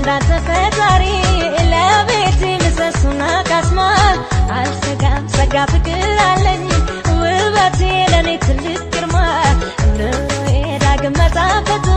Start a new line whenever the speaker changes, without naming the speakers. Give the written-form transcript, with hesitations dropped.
ጨምራ ተፈጣሪ ለቤቴ ምሰሶና ካስማ። አልሰጋም ሰጋ ፍቅር አለኝ፣ ውበቴ ለኔ ትልቅ ግርማ። ዳግም መጣፈቱ።